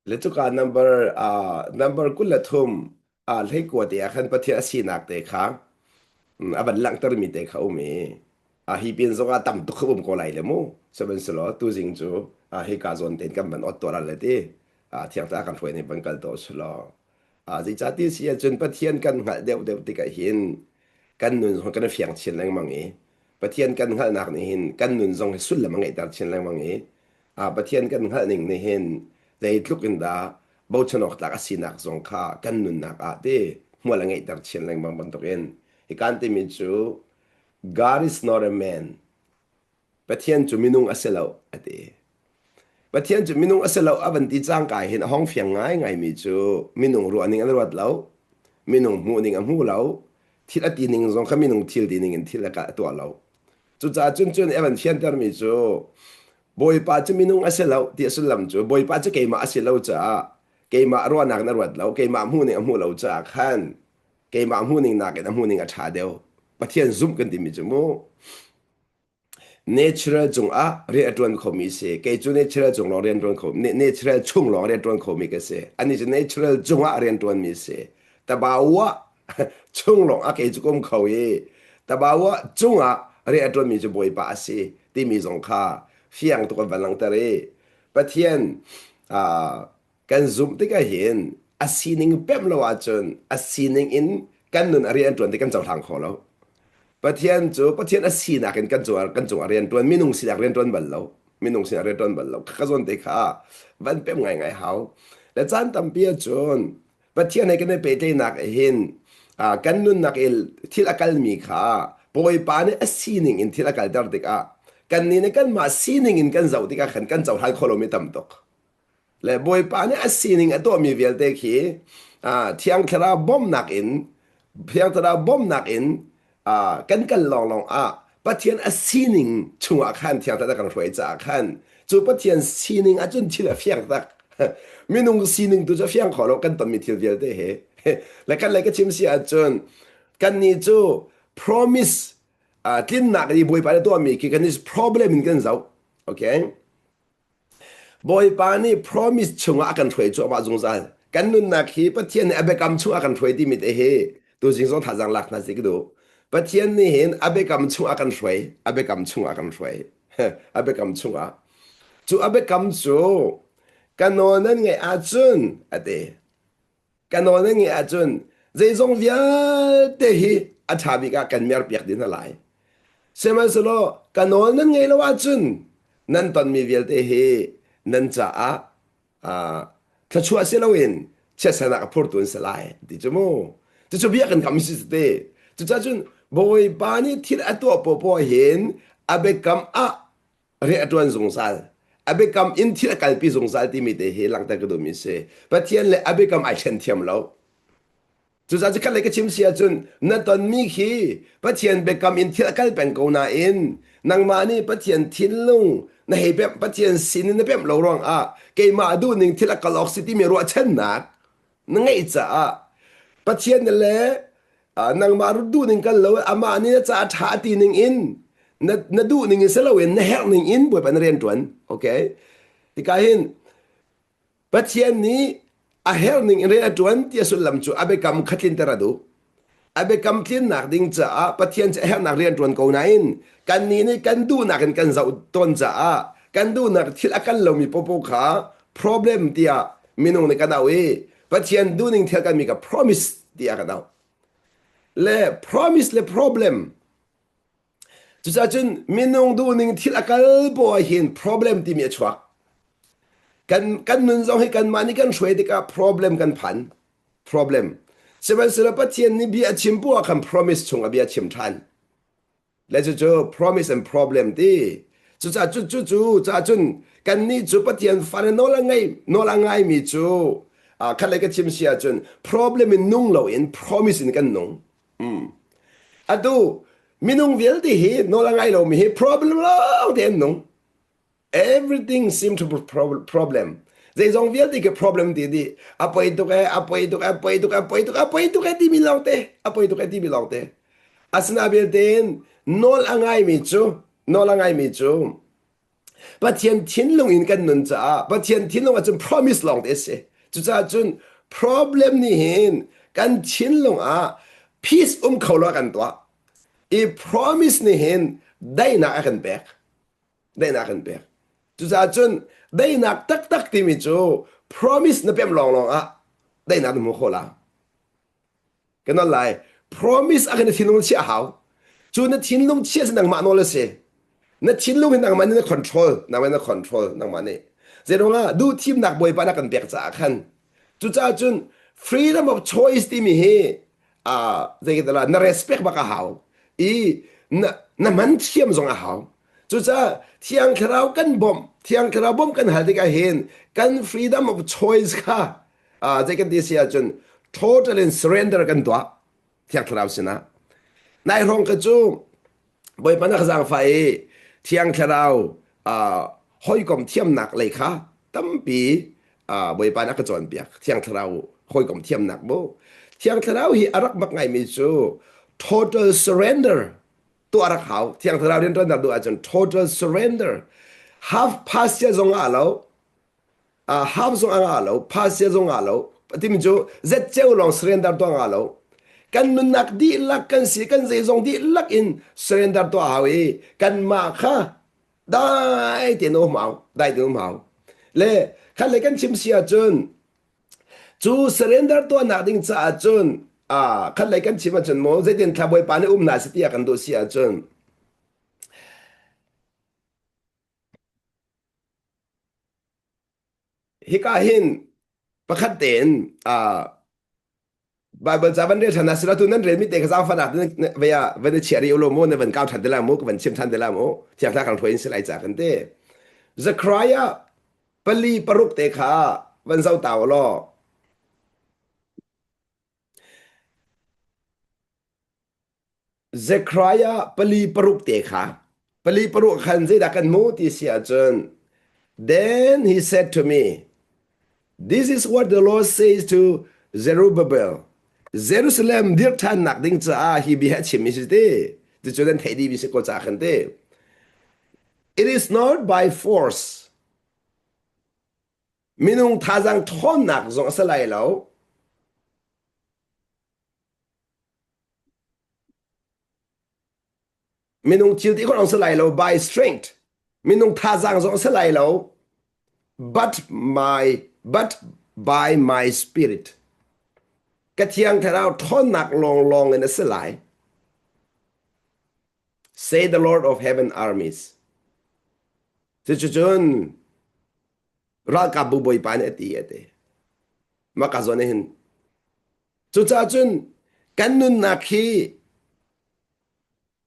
Le cuka number uh, number 23 uh, hleikua te ah khan Pathian a sinak te kha mm, a van langhtermi te kha um i a hi pin zong ah tam tuk um ko lai le mu sihmanhsehlaw tuzing cu a hika zawn tein kan van ot tuah le ti a thiang ta kan hruai nih van kal to sulaw a zeicah ti si ahcun Pathian kan hngalh deuh deuh tikah hin kan nun zong kan i fiang chin lengmang i Pathian kan hngalhnak nih hin kan nun zong hi sullam a ngeihter chin lengmang i a Pathian kan hngalh ning nih hin zeitluk in dah bochan awk tlak a sinak zong kha kan nunnak ah ti hmual a ngeihter chin lengmang bantukin hi kan timi cu God is not a man Pathian cu minung a si lo a ti Pathian cu minung a si lo a van ti cangka hin a hong fiang ngaingaimi cu minung ruah ning an ruat lo minung hmuh ning a hmu lo thil a ti ning zong kha minung thil ti ning in thil a tuah lo Cucaah cun cun Evan fiantermi cu Bawipa cu minung a si lo ti a sullam cu Bawipa cu keimah a si lo caah keimah ruahnak na ruat lo keimah hmuhning a hmuh lo caah khan keimah hmuhning nakin a hmuhning a ṭha deuh. Pathian zumh kan timi cu mu natural cungah rian a ṭuan khomi si kei cu natural cung lawng rian ṭuan kho natural chung lawng rian ṭuan khomi ka si ani cu natural cungah rian ṭuanmi si tabawa chung lawng a kei cu kum kho i tabawa cungah rian a ṭuanmi cu Bawipa a si timi zong kha fiang tuk an van langhter i Pathian kan zumh tikah hin a sining pemh lo ahcun a sining in kan nun a rian ṭuan ti kan cohlang kho lo. Pathian cu Pathian a sinak in kan cungah kan cungah rian ṭuan minung sinak rian ṭuan bal lo minung sinak rian ṭuan bal lo ka zawn te kha van pemh ngaingai hau le caan tampi ahcun Pathian he kan i pehtlaihnak hin kan nunnak i thil a kalmi kha Bawipa nih a sining in thil a kalter tikah kannih nih kanmah sining in kan zoh tikah khan kan cohlan khawh lomi tam tuk. Le Bawipa nih a sining a tuahmi vialte khi Thiang Thlarau bawmhnak in Thiang Thlarau bawmhnak in kan kal lawnglawng ah Pathian a sining chungah khan Thiang Thlarau kan hruai caah khan cu Pathian sining ahcun thil a fiang tak. Minung sining tu cu a fiang kho lo kan tonmi thil vialte he. Le kan lei ka chim si ahcun kannih cu promise tlinnak i Bawipa nih tuahmi khi kan is problem in kan zoh. Okay? Bawipa nih promise chungah a kan hruai cuahmah zungzal. Kan nunnak hi Pathian nih a biakam chungah a kan hruai timi te hi tuzing zong thazaang lak hna si ka duh. Pathian nih hin a biakam chungah a kan hruai, a biakam chungah a kan hruai. a biakam chungah. Cu a biakam cu ka nawl nan ngaih ahcun a ti. Ka nawl nan ngeih ahcun zeizong vialte hi a ṭha bik ah kan merpiak dih hna lai. Sihmanhsehlaw ka nawl nan ngeih lo ahcun nan tonmi vialte hi nan caah uh, thluachuah si loin chiatsernak a phurtu an si lai ti cu mu. Cucu bia kan kam si te. Cucaah cun Bawipa nih thil a tuah poahpoah hin a biakam ah rian a ṭuan zungzal. A biakam in thil a kalpi zungzal timi te hi langhter ka duhmi si. Pathian le a biakam ai ṭhen thiam lo. Cucaah cu khat lei ka chim si ahcun na tonmi khi Pathian biakam in thil a kal peng ko nain nangmah nih Pathian thinlung na hei pemh Pathian sin in na pemh lo ruangah keimah duhning thil a kal awk si timi ruahchannak na ngeih caah Pathian le nangmah duh ning kal lo amah nih na ca ṭha ti ning in na, na duh ning in si loin na herh ning in Bawipa na rian ṭuan okay tika hin Pathian nih a herh ning in rian a ṭuan ti a sullam cu a biakam kha tlinter a duh a biakam tlinnak ding caah Pathian cu a herhnak rian ṭuan ko nain kannih nih kan duhnak in kan zoh tawn caah kan duhnak thil a kal lomi popo kha problem tiah minung nih kan auh i Pathian duhning thil kan mi kha promise tiah kan auh. Le promise le problem Cucaah cun minung duhning thil a kal poah hin problem timi a chuak. Kan, kan nun zong hi kanmah nih kan hruai tikah problem kan phan. Problem. Sihmanhsehlaw Pathian nih bia a chim poah khan promise chung a bia chim ṭhan. Le cucu promise and problem ti. Cucaah cu cu cu caah cun kannih cu Pathian fale nawl a ngei nawl a ngaimi cu khat lei ka chim si ahcun problem in nung loin promise in kan nung. Mm. Atu minung vialte hi nawl a ngai lomi hi problem lawng te an nung. Everything seem to be problem. Zeizong vialte ke problem ti di a poi tuk e a poi tuk a poi tuk a poi tuk a poi tuk e timi lawng te a poi tuk e timi lawng te asina belte nawl a ngaimi cu nawl a ngaimi cu. Pathian thinlung in kan nun caah Pathian thinlung ahcun promise lawng te a si. Cucaah cun problem nih hin kan thinlung ah peace um kho lo a kan tuah. I promise nih hin daihnak a kan pek. Daihnak a kan pek. Cucaah cun daihnak taktak timi cu promise na pem lawnglawng ah daihnak na hmu kho la. Ka nawl lai. Promise a kan thinlung chiah hau. Cu na thinlung chiah si nangmah nawl a si. Na thinlung hi nangmah nih na control, nangmah na control, nangmah nih. Zeiruangah duh thimnak Bawipa na kan pek caah khan. Cucaah cun freedom of choice timi hi uh, zei na respect bak a hau. I na, na man thiam zong a hau. Cucaah Thiang Thlarau kan bawmh, Thiang Thlarau bawmh kan hal tikah hin kan freedom of choice kha uh, zei kan ti si ahcun total in surrender kan tuah Thiang Thlarau sinah. Nai hrawng ka cu Bawipa na ka zaangfah i Thiang Thlarau uh, hawikom thiamnak lei kha tampi uh, Bawipa na ka cawnpiak. Thiang Thlarau hawikom thiamnak bu. Thiang Thlarau hi a rak bak ngaimi cu total surrender tuah rak hau. Thiang Thlarau rianṭuannak duh ahcun total surrender. Half past sia zong ah lo, uh, half zong a ngah lo, past sia zong ngah lo. Timi cu zetceu lawng surrender tuah ngah lo. Kan nunnak dihlak kan si kan zeizong dihlak in surrender tuah hau i kanmah kha dai tein um hau, dai tein um hau. Le khat le kan chim si ahcun Cu surrender tuahnak ding caah cun ah khat lei kan chim ahcun maw zeitin thla Bawipa nih um hna seh tiah kan duh si ahcun hika hin pakhat tein ah Bible ca van rel ṭhan ah sila tu nan relmi te kha zaangfahnak ve ah van i chiah rih u law mu na van kau ṭhan te lai mu ka van chim ṭhan te lai mu thiang thla kan hruai in si lai ca kan ti Zechariah pali paruk te kha van zoh ta u law Zechariah pali paruk te kha pali paruk khan zeidah kan hmu ti si ahcun then he said to me this is what the Lord says to Zerubbabel Jerusalem dirh ṭhannak ding caah hi bia a chim i si ti cucu nan theih dih mi si ko ca khan ti it is not by force minung thazaang ṭhawnnak zong a si lai lo Minung thil ti khawh si lai lo by strength. Minung thazaang zong si lai lo. But my but by my spirit. Ka thiang thlarau ṭhawnnak lawnglawng in a si lai. Say the Lord of heaven armies. Cucun ralkapbu bawipa nih a ti a ti. Mah ka zawn hin Cucaah cun kan nunnak hi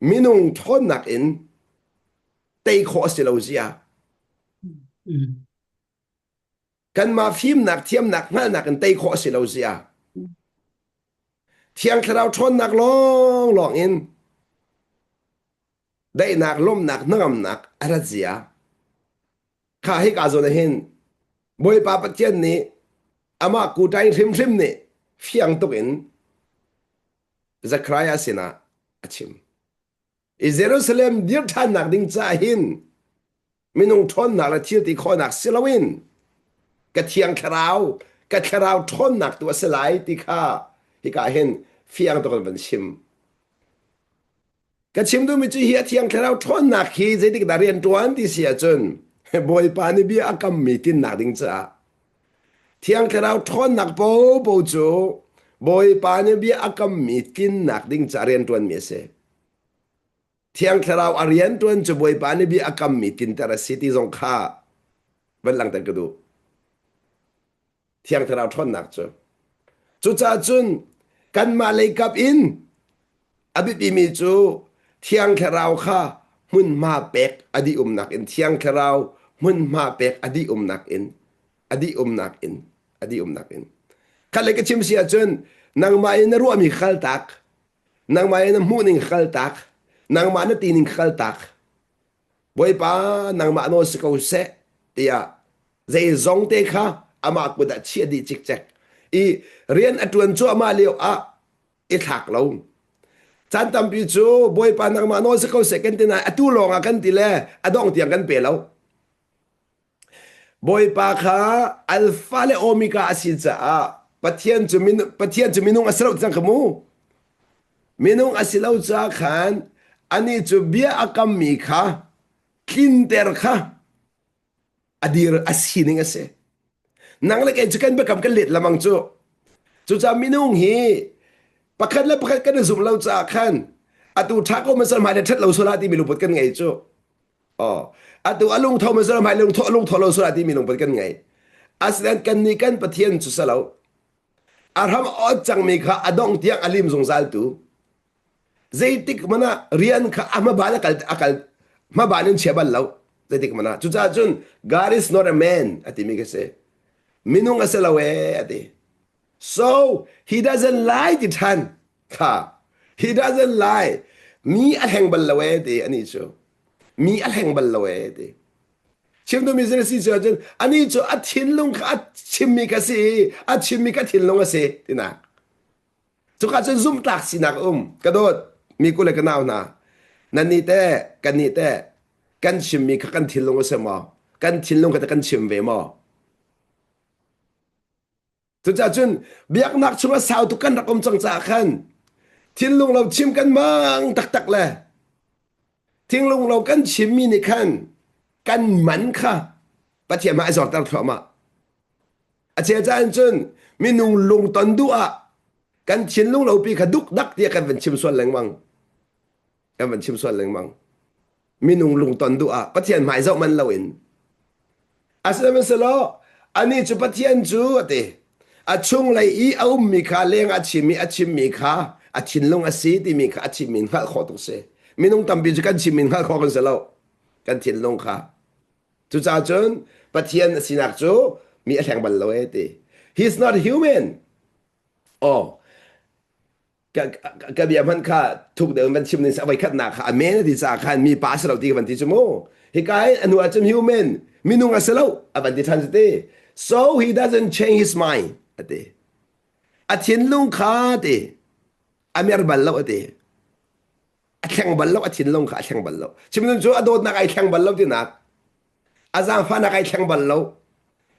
minung ṭhawnnak in tei khawh a si lo zia. Kanmah fimnak, thiamnak, hngalhnak in tei khawh a si lo zia. Thiang Thlarau ṭhawnnak lawnglawng in daihnak, lawmhnak, hnangamnak a rat zia. Kha hika zawn ah hin Bawipa Pathian nih amah kuṭai hrimhrim nih fiang tuk in Zechariah sinah a chim. I Jerusalem dir ṭhannak ding caah hin minung ṭhawnnak le thil ti khawhnak si loin ka thiang thlarau ka thlarau ṭhawnnak tu a si lai ti kha hika hin fiang tuk in van chim. Ka chim duhmi cu hi a thiang thlarau ṭhawnnak hi zeitik dah rian ṭuan ti si ahcun Bawipa nih bia a kammi tinnak ding caah thiang thlarau ṭhawnnak popo cu Bawipa nih bia a kammi tlinnak ding caah rian ṭuanmi a si. Thiang thlarau a rian ṭuan cu Bawipa nih bia a kammi tlinter a si ti zong kha van langhter ka duh. Thiang Thlarau ṭhawnnak cu. Cucaah cun kanmah leikap in a biapimi cu Thiang Thlarau kha hmunhma pek a dih umnak in Thiang Thlarau hmunhma pek a dih umnak in a dih umnak in a dih umnak in khat le ka chim si ahcun nangmah in na ruahmi kha kaltak nangmah in na hmuhning kha kaltak nangmah na tining kha kaltak Bawipa nangmah nawl si ko seh tiah zeizong te kha amah kut ah chiah dih cikcek i rian a ṭuan cuahmah lio ah i thlak lo caan tampi cu Bawipa nangmah nawl si ko seh kan ti nain atu lawng ah kan ti le a dongh tiang kan pe lo. Bawipa kha Alpha le Omega a si caah Pathian cu, min, Pathian cu minung a si lo cang kha mu. Minung a si lo caah khan anih cu bia a kammi kha tlinter kha a dir a sining a si. Nang le kei cu kan biakam kan let lamang cu. Cucaah minung hi pakhat le pakhat kan i zumh lo caah khan atu ṭha ko masal hmai le ṭhat lo sual ah timi lungput kan ngei cu. Oh, atu a lungtho masal hmai lungtho lungtho lo sual ah timi lungput kan ngei. Asinain kan nih kan Pathian cu si lo. A hram a ot cangmi kha a dongh tiang a lim zungzal tu. Zeitik hmanh ah rian kha a hmaban a kal a kal hmaban in chia bal lo. Zeitik hmanh ah. Cucaah cun God is not a man a timi ka si. Minung a si lo ee a ti. So he doesn't lie ti ṭhan. Kha. He doesn't lie. Mi a hleng bal lo ee ti ani cu. Mi a hleng bal lo ee ti. Chim duhmi cu na si cu ahcun anih cu a thinlung kha a chimmi kha si i a chimmi kha thinlung a si tinak. Cuka cun zumhtlak sinak a um. Ka dawt mi ku le ka nau hna, nannih teh, kannih teh, kan chimmi kha kan thinlung a si maw? Kan thinlung kha teh kan chim ve maw? Cucaah cun biaknak chungah sau tuk kan rak um cang caah khan thinlung lo chim kan mang taktak le thinlung lo kan chimmi nih khan kan man kha Pathian hmai a zorter thluahmah. A chel caan cun minung lungton duh ah kan thinlung lopi kha dukdak tiah kan van chim sual lengmang. Kan van chim sual lengmang. Minung lungton duh ah Pathian hmai zoh man loin. Asihmanhsehlaw anih cu Pathian cu a ti. A chunglei i a ummi kha leng a chim i a chimmi kha a thinlung a si timi kha a chimmi hngalh khawh tuk si. Minung tampi cu kan chimmi hngalh khawh kan si lo. Kan thinlung kha. Cucaah cun Pathian a sinak cu mi a hleng bal lo e ti. He is not human. Oh, ka, ka bia hmanh kha thuk deuh in van chim ning a voikhatnak kha amen a ti caah khan mi pa a si lo ti ka van ti cu mu. Hika in a hnu ahcun human, minung a si lo a van ti ṭhan cu ti. So he doesn't change his mind a ti. A thinlung kha ti a mer bal lo a ti. A thleng bal lo a thinlung kha a thleng bal lo. Chimnun cu a dawtnak ai thleng bal lo tinak. A zaangfahnak ai thleng bal lo.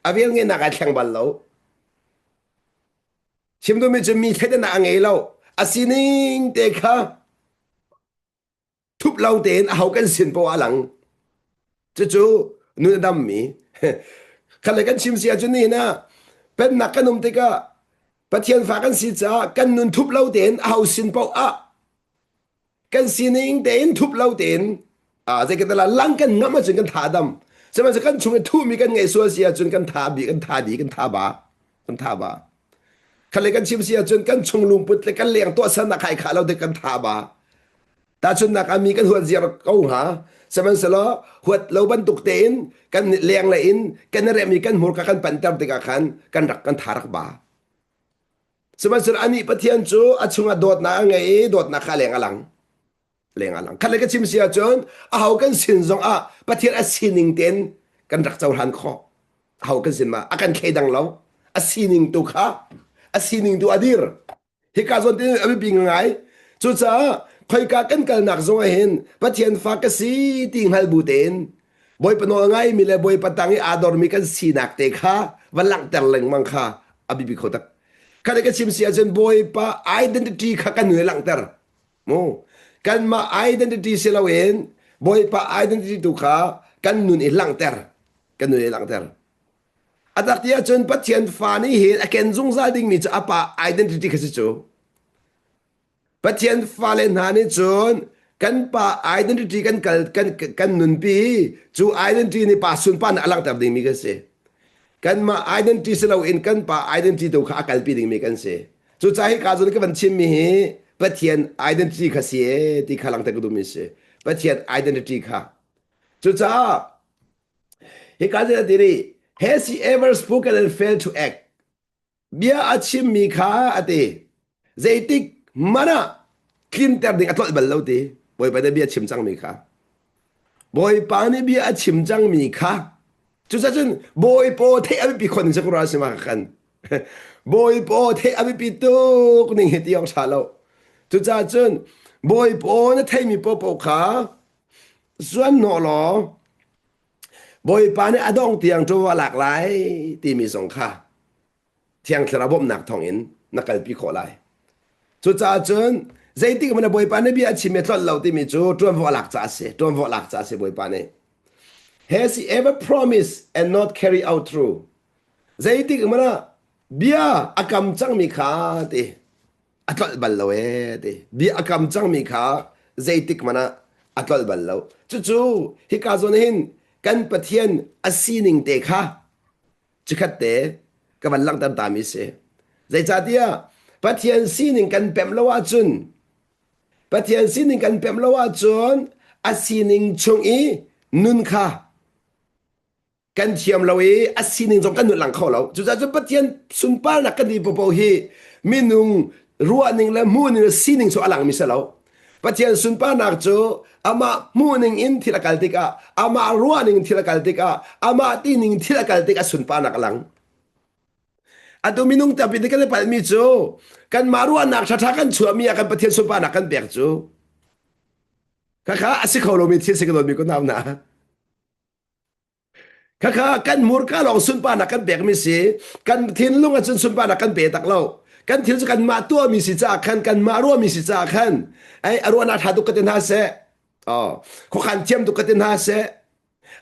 A velngeihnak ai thleng bal lo. Chim duhmi cu mi thleidannak a ngei lo. A sining te kha thup lo tein aho kan sin poah a lang. Cucu nun a dammi. Khat le kan chim si ahcun nihin ah pennak kan um tikah Pathian fa kan si caah kan nun thup lo tein aho sin poah ah kan sining tein thup lo tein zei kan lang kan ngam ahcun kan tha dam sihmanhsehlaw kan chung i thuhmi kan ngeih sual si ahcun kan tha bi kan tha di kan tha ba kan tha ba khale kan chim si ahcun kan chung lungput le kan leng tuahsernak khai kha lo te kan tha ba tahchunnak ah mi kan huat ziar ko hnga sihmanhsehlaw huat lo bantuk tein kan leng le in kan remmi kan hmurka kan panter tikah khan kan rak kan tha rak ba Sihmanhsehlaw anih Pathian cu a chungah dawtnak a ngei i dawtnak kha leng a lang. Leng a lang. Khat le ka chim si ahcun aho kan sin zong ah Pathian a sining tein kan rak cohlan khawh. Aho kan sin ma a kan thleidang lo. A sining tu kha a sining tu a dir. Hika zawn tin a biapi ngai. Cucaah khoika kan kalnak zong ah hin Pathian fa ka si ti hngal bu tein Bawipa nawl ngaimi le Bawipa tang i aa dormi kan sinak te kha va langhter lengmang kha a biapi kho tak. Kha ka chim si ahcun Bawipa identity kha kan nun i langhter. Mu. Kanmah identity si loin Bawipa identity tu kha kan nun i langhter. Kan nun i langhter. A tak ti ahcun Pathian fa nih hin a ken zungzal dingmi cu a pa identity kha si cu. Pathian fale hna nih cun kan pa identity kan kal kan kan nunpi cu identity nih pa sunparnak a langhter dingmi kan si. Kanmah identity si loin kan pa identity tu kha a kalpi dingmi kan si. Cucaah hi ka zawn ka van chimmi hi Pathian identity kha si ee ti kha langhter ka duhmi si. Pathian identity kha. Cucaah hika zawn a ti rih, Has he ever spoken and failed to act? Bia a chimmi kha a ti. Zeitik hmanh ah tlinter ding a tlolh bal lo ti. Bawipa nih bia a chim cangmi kha. Bawipa nih bia a chim cangmi kha. Cucacun Bawipa theih a biapi khon in sakura si ma kan. Bawipa theih a biapi tuk ning hi ti awk ṭha lo. Cucaah cun Bawipa na theimi popo kha zuan hnawh law. Bawipa nih a dong tiang ṭuanvo a lak lai timi zong kha Thiang Thlarau bawmhnak thawngin na kalpi khawh lai. Cucaah cun zeitik hmanh ah Bawipa nih bia a chim i tlolh lo timi cu ṭuanvo a lak caah a si. Ṭuanvo a lak caah a si Bawipa nih. Has he ever promised and not carry out through? Zeitik hmanh ah bia a kam cangmi kha ti a tlolh bal lo ee ti. Bia a kam cangmi kha zeitik hmanh ah a tlolh bal lo. Cucu hika zawn hin kan Pathian a sining te kha Cikhat te ka van langhter tami si. Zeicahtiah Pathian sining kan pemh lo ahcun Pathian sining kan pemh lo ahcun a sining chung i nun kha kan thiam lo i a sining zong kan nun lang kho lo. Cucaah cun Pathian sunparnak kan ti popo hi minung ruahning le hmuhning le sining cu a langmi si lo. Pathian sunparnak cu amah hmuhning in thil a kal tikah, amah ruahning in thil a kal tikah, amah tining thil a kal tikah sunparnak a lang. Atu minung tampi nih kan i palhmi cu kanmah ruahnak ṭhaṭha kan chuahmi ah kan Pathian sunparnak kan pek cu khakha a si kho lomi thil si ka dawtmi ko nau na. Khakha kan hmurka lawng sunparnak kan pekmi si, kan thinlung ahcun sunparnak kan pe tak lo. Kan thil cu kanmah tuahmi si caah khan, kanmah ruahmi si caah khan, ai a ruahnak ṭha tuk ka ti hna seh, oh, khuakhan thiam tuk ka ti hna seh,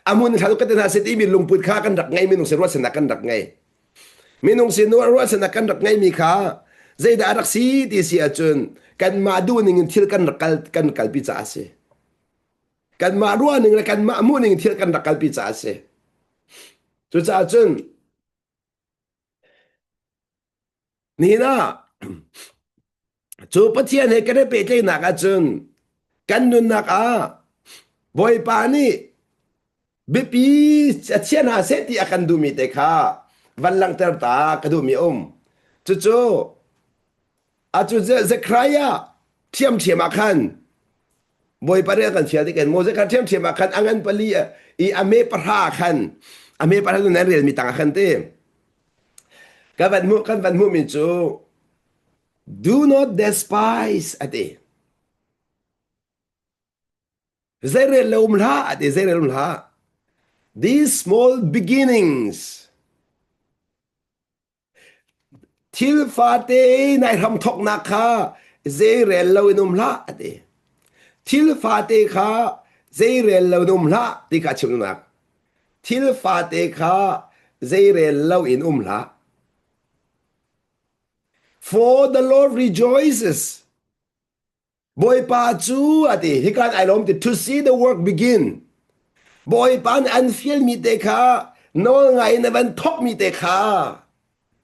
a hmun ṭha tuk ka ti hna seh timi lungput kha kan rak ngei, minung sin ruahchannak kan rak ngei. Minung sin ruahchannak kan rak ngeimi kha zeidah a rak si ti si ahcun kanmah duhning in thil kan rak kal kan kalpi caah a si. Kanmah ruahning le kanmah hmuhning thil kan rak kalpi caah a si. Cucaah cun nihin ah cu Pathian he kan i pehtlaihnak ahcun kan nunnak ah Bawipa nih biapi a chia hna seh ti a kan duhmi te kha van langhter ta ka duhmi a um. Cucu Atu Zekhariah ṭhiamṭhiam ah khan Bawipa nih a kan fial tik in Moses kha ṭhiamṭhiam ah khan a ngan pali i a me pahra khan a me pahra cu nan relmi tang ah khan ti kan van hmuh kan van hmuhmi cu do not despise a ti zeirel lo um hlah a ti zeirel um hlah these small beginnings Thil fate nai hramthawknak kha zeirel loin um hlah a ti. Thil fate kha zeirel loin um hlah ti kha a chimnak. Thil fate kha zeirel loin um hlah. For the Lord rejoices Bawipa cu a ti hikan ai lawm ti to see the work begin. Bawipa nih an fialmi te kha nawl ngai in a van thawkmi te kha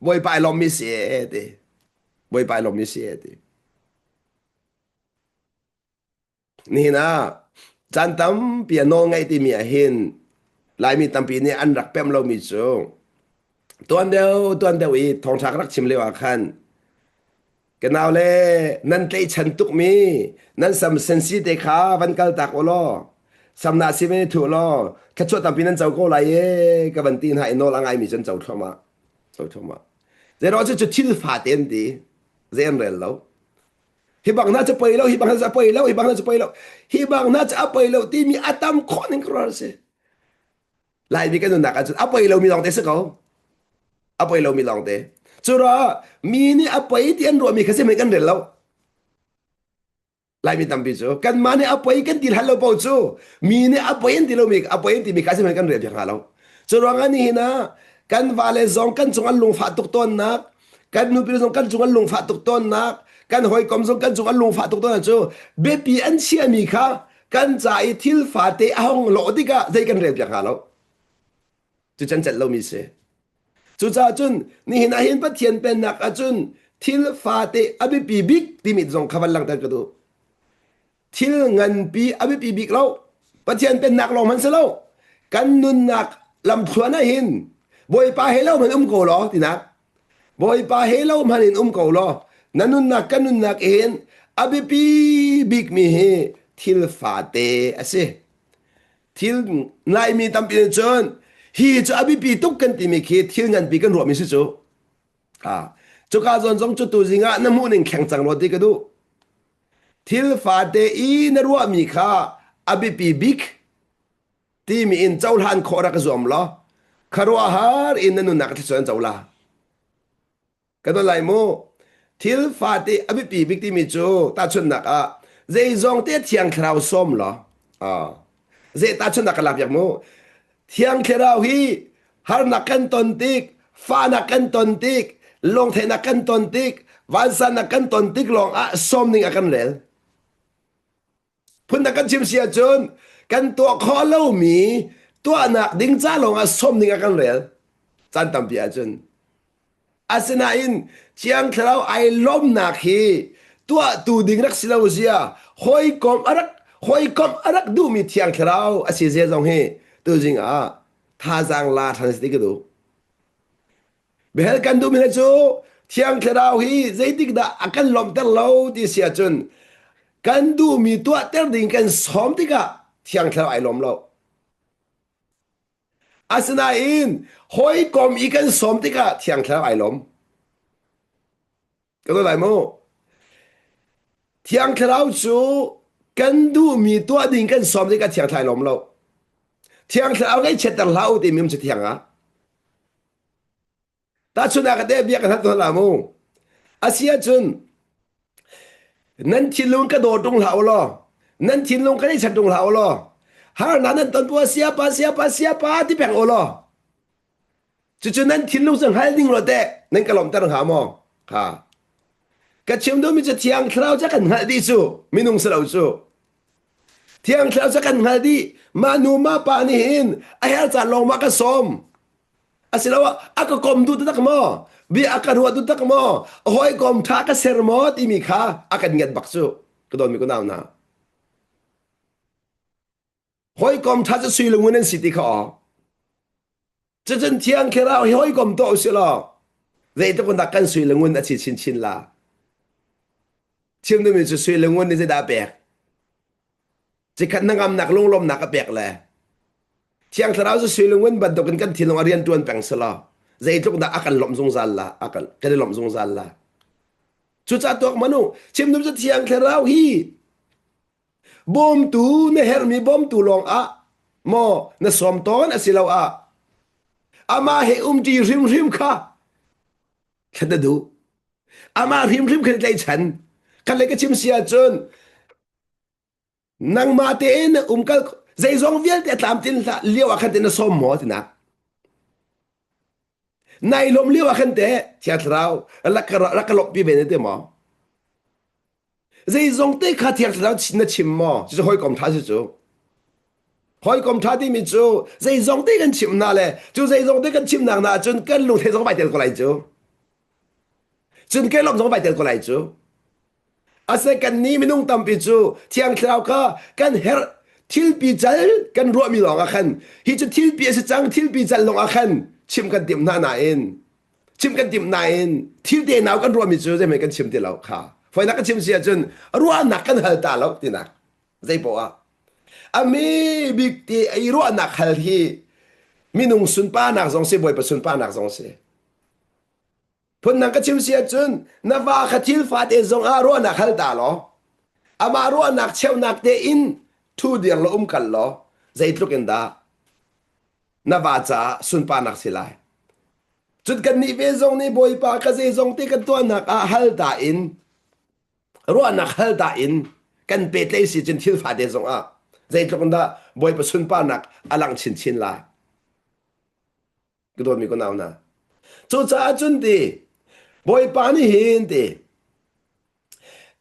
Bawipa ai lawmmi si e ti. Bawipa ai lawmmi si e ti. Nihin ah caan tampi a nawl ngaih timi ah hin Laimi tampi nih an rak pemh lomi cu tuan deuh tuan deuh i thawngṭha ka rak chim lio ah khan Ka naule nan tlaihchan tukmi nan sam sensi te kha van kal tak u law samna si ve thu law thluachuah tampi nan co ko lai e ka van ti hna i nawl a ngaimi cu an co thluahmah co thluahmah zeiruang cu cu thil fate an ti zei an rel lo hi bang hna cu poi lo hi bang hna cu a poi lo hi bang hna cu poi lo hi bang hna cu a poi lo timi a tam khawh ning ka ruah si Laimi kan nunnak ahcun a poi lomi lawngte si ko. A poi lomi lawngte. Cu ruangah mi nih a poi ti an ruahmi kha si kan rel lo. Laimi tampi cu kanmah nih a poi kan ti hlan lo paoh cu mi nih a poi an ti lomi a poi an timi kha si kan rel piak hna lo. Cu ruangah nihin ah kan vale zong kan cung an lungfah tuk tawnnak kan nupi zong kan cung an lungfah tuk tawnnak kan hawikom zong kan cung an lungfah tuk tawnnak cu biapi an chiami kha kan ca i thil fate a hong lawh tikah zei kan rel piak hnga lo cu can celh lomi si cucaah cun nihin ah hin Pathian pennak ahcun thil fate a biapi bik timi zong kha van langhter ka duh thil nganpi a biapi bik lo Pathian pennak lawng hmanh si lo kan nunnak lamthluan ah hin Bawipa he lo hmanh um ko law tinak Bawipa he lo hmanh in um ko law na nunnak kan nunnak hin a biapi bikmi hi thil fate a si. Thil naimi tampi nih cun hi cu a biapi tuk kan timi khi thil nganpi kan ruahmi si cu. Ah, cuka zawn zong cu tuzing ah na hmuh ning thleng cang law ti ka duh. Thil fate i na ruahmi kha a biapi bik. Timi in cohlan khawh rak zuam law khuaruahhar in na nunnak thluachuah an co la. Ka don lai mu. Thil fate a biapi bik timi cu tahchunhnak ah zeizong te Thiang Thlarau sawm law ah zei tahchunhnak ka lak piak mu. Thiang Thlarau hi harnak kan ton tik, fahnak kan ton tik, lungtheihnak kan ton tik, vansannak kan ton tik lawng ah sawm ning a kan rel. Phundang kan chim si ahcun kan tuah khawh lomi tuahnak ding ca lawngah sawm ding ah kan rel. Caan tampi ahcun. Asinain Thiang Thlarau ai lawmnak hi tuahtu ding rak si lo zia, hawikom a rak hawikom a rak duhmi Thiang Thlarau a si zia zong hi tuzing ah thazaang la ṭhan si ti ka duh. Biahal kan duhmi hna cu Thiang Thlarau hi zeitik dah a kan lawmhter lo ti si ahcun kan duhmi tuahter ding kan sawm tikah Thiang Thlarau ai lawm lo. Asinain hawikom i kan sawm tikah Thiang Thlarau ai lawm. Ka lai mu. Thiang Thlarau cu kan duhmi tuah ding kan sawm tikah Thiang Thlarau ai lawm lo. Thiang Thlarau ngaihchiatter hlah u timi um cu thiang ah. Tahchunhnak ah teh bia kan hal hlah mu. Asi ahcun nan thinlung ka daw ṭung hlah u law nan thinlung ka ngaihchiat ṭung hlah u law harnak nan ton puah siapa siapa siapa ti peng u law cucu nan thinlung cu hngal ding law teh nan ka lawmhter hnga maw? Ha. Ka chim duhmi cu Thiang Thlarau cu kan hngalh dih cu minung si lo cu. Thiang Thlarau cu kan hngalh dih. Mah nu mah pa nih hin a herh caan lawng mah ka sawm. Asiloah a ka kom duh taktak maw? Bia a ka ruah duh tak maw? A hawikom ṭha ka ser maw timi kha a kan nget bak cu. Ka dawtmi ka nau hna. Hawikom ṭha cu sui le ngun an si ti kha aw. Cucun Thiang Thlarau hi hawikom tuah usih law zeitluk in dah kan sui le ngun a chi chinchin la. Chim duhmi cu sui le ngun nih zeidah a pek? Cikhat hnangamnak lunglawmnak a pek le Thiang Thlarau cu sui le ngun bantukin kan thinlung a rian ṭuan peng selaw zeitluk dah a kan lawmh zungzal la a kan kan i lawmh zungzal la. Cucaah tuak manu chim duh cu Thiang Thlarau hi Bawmtu na herhmi bawmtu lawngah maw na sawm tawn asiloah amah he umṭi hrimhrim kha thla na duh. Amah hrimhrim kha na tlaihchan. Khat le ka chim si ahcun nangmah tein na umkal zeizong vialte a tlamtlin hlah lio ah khan te na sawm maw tinak. Nai lawm lio ah khan te Thiang Thlarau rak ka rak ka lawmhpi ve na ti maw? Zeizong te kha Thiang Thlarau na chim maw? Cucu hawikom ṭha si cu. Hawikom ṭha timi cu zeizong te kan chimh hna le cu zeizong te kan chimnak hna ahcun kan lungthei zong vai tel ko lai cu. Cun ke lawm zong vai tel ko lai cu. Ase kan ni minung tampi cu Thiang Thlarau kha kan herh thilpi cal kan ruahmi lawng ah khan hi cu thilpi a si cang thilpi cal lawng ah khan chim kan timh hna nain chim kan timh nain thil te nau kan ruahmi cu zeihmanh kan chim ti lo kha foinak kan chim si ahcun ruahnak kan hal ta lo tinak zei poah ami bik ti i ruahnak hal hi minung sunparnak zong si bawipa sunparnak zong si phundang ka chim si ahcun na va kha thil fate zong ah ruahnak hal ta law amah ruahnak cheunak te in thu dir lo um kal law zeitluk in dah na va caah sunparnak si lai Cun kannih ve zong nih Bawipa ka zeizong te kan tuahnak ah hal ta in ruahnak hal ta in kan pehtlaih si cun thil fate zong ah zeitluk in dah Bawipa sunparnak a lang chinchin lai. Ka dawtmi ka nau hna. Cucaah cun ti Bawipa nih hin ti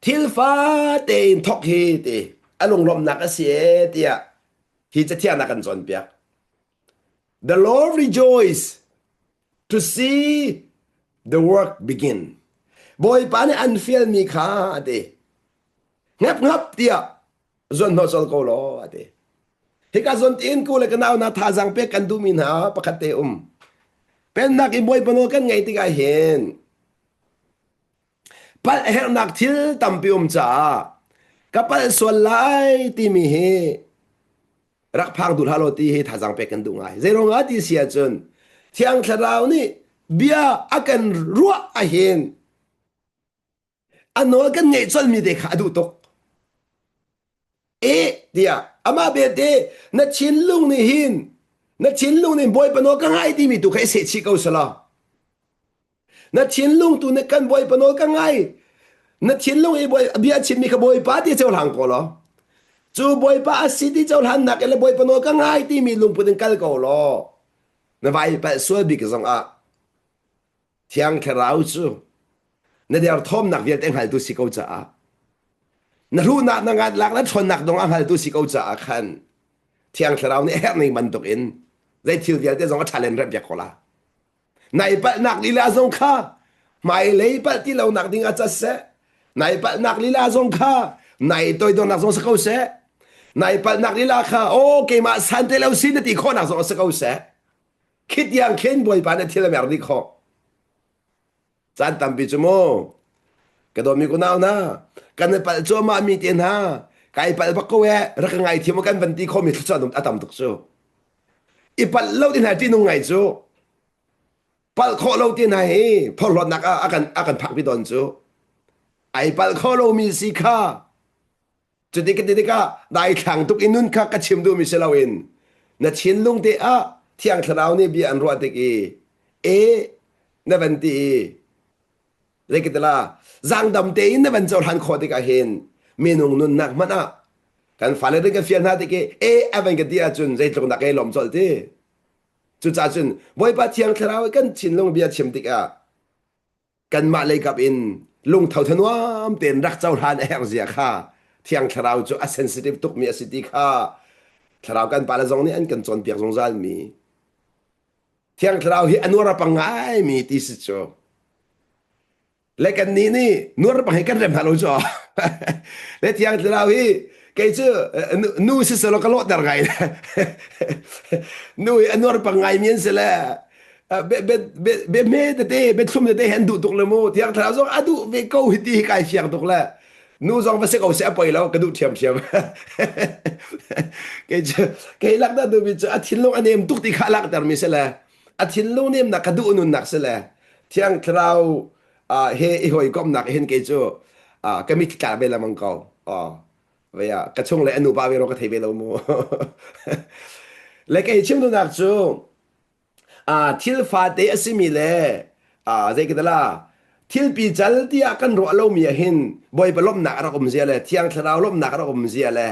thil fate in thok hi ti a lunglawmhnak a si e tiah hi cathiang ah kan cawnpiak. The Lord rejoice to see the work begin. Bawipa nih an fialmi kha a ti. Ngap ngap tiah zuan hnawh colh ko law a ti. Hika zawn tiin ku le ka nau hna thazaang pek kan duhmi hna pakhat te um. Pennak i Bawipa nawl kan ngaih tikah hin palh herhnak thil tampi um caah ka palh sual lai timi hi rak phang duh hlah law ti hi thazaang pek kan duh ngai. Zeiruang ah ti si ahcun Thiang Thlarau nih bia a kan ruah ahhin a nawl kan ngeih colmi te kha a duh tuk. E tiah amah belte na thinlung nih hin na thinlung nih Bawipa nawl ka ngai timi tu kha i sehchih ko selaw na thinlung tu nih kan Bawipa nawl ka ngai na thinlung i bawi bia chimmi kha Bawipa ti cohlang ko law cu Bawipa a si ti cohlannak in le Bawipa nawl ka ngai timi lungput in kal ko law na vai palh sual bik zong ah Thiang Thlarau cu na derthawmnak vialte hngaltu si ko caah na hruhnak na ngat lak na ṭhawnnak dong a hngaltu si ko caah khan Thiang Thlarau nih a herh ning bantuk in zei thil vialte zong a ṭha len remhpiak ko la. Nai palhnak lila zong kha hmailei palh ti lonak ding ah cat seh. Nai palhnak lila zong kha nai toidornak zong si ko seh. Nai palhnak lila kha aw keimah san te lo si na ti khawhnak zong si ko seh. Khi tiang khin Bawipa nih thil a mer dih khawh. Caan tampi cu mu ka dawmi kunau hna kan i palh cuahmah mi te hna kai palh bak ko eh rak ka ngaithiam kan van ti khomi thluachuah a tam tuk cu. I palh lo ti hna ṭihnung ngai cu. Palh khawh lo ti hna hi phorhlawtnak ah a kan a kan phakpi tawn cu. Ai palh kho lomi si kha Cuti ka ti tikah daithlang tuk in nun kha ka chim duhmi si loin na thinlung te ah Thiang Thlarau nih bia an ruah tik i e na van ti i zeikatila zaangdam tein na van cohlan khawh tikah hin minung nunnak hmanh ah kan fale nih kan fial hna tik i e a van ka ti ahcun zeitluk dah kai lawm colh ti. Cucaah cun Bawipa Thiang Thlarau kan thinlung bia chim tikah kanmah leikap in lungtho thanuam tein rak cohlan a herh zia kha thiang thlarau cu a sensitive tukmi a si ti kha thlarau kan pale zong nih an kan cawnpiak zungzal mi thiang thlarau hi a nuar a pang ngaimi ti si cu le kan nih nih nuar pang hi kan rem hna lo cu le thiang thlarau hi kei cu nu si selaw ka lawhter ngai nu hi a nuar pang ngaimi an si le be hme tete be thlum tete hen duh tuk le mu thiang thlarau zong a duh ve ko hi ti hi kai fiang tuk le nu zong va si ko se a poi lo ka duh thiam thiam kei cu kei lak da duhmi cu a thinlung a nem tuk ti kha lak ter mi si le a thinlung nem nak ka duh nun nak si le thiang thlarau he i hoi komnak hin kei cu ka mit tla ve lamang ko ve ah ka chung le anu pa ve ro ka thei ve lo mu le kei chim duhnak cu Thil fate a simi le zeikatala thil pical tiah kan ruah lomi ah hin Bawipa lawmhnak a rak um zia le Thiang Thlarau lawmhnak a rak um zia le